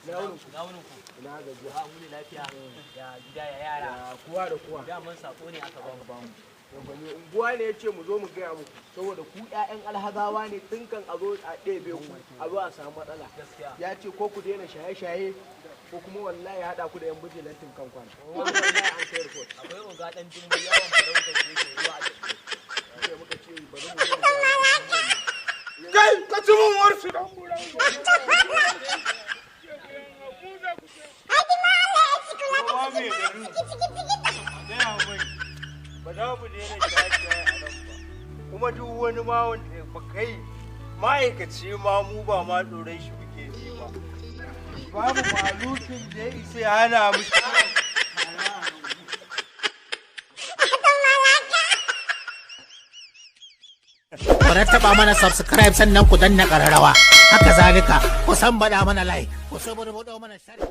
Ina wurin ku? Na wurin ku? Ina gajiya? Ha, muni lafiya. Ya gida, ya yara? Ya kowa da kowa? Daman sako ne aka bamu. Ba mu. Mai unguwa ne ya ce mu zo mu gaya muku, saboda ku 'ya'yan alhazawa ne, tun kan a zo a ɗebe ku a zo a samu matsala. Gaskiya. Ya ce ko ku daina shaye-shaye ko kuma wallahi ya haɗa ku da 'yan bijilantin kan kwana. Kuma wallahi an kai report. Akwai oga dan jimbo yawon farauta da yake ruwa a jiki. Sai muka ce bari mu zo mu gaya muku. Kai, ka ci mun warsu dan bura. Kowa mai garin gaya mai ba za mu daina shaye-shaye a nan ba, kuma duk wani ma wanda ba kai ma'aikaci ma, mu ba ma tsoron shi muke ji ba. Babu malukin da ya isa ya hana mu. Ku rattaba mana subscribe, sannan ku danna ƙararrawa. Haka zalika ku san baɗa mana like, ku suburbuɗo mana sharhi.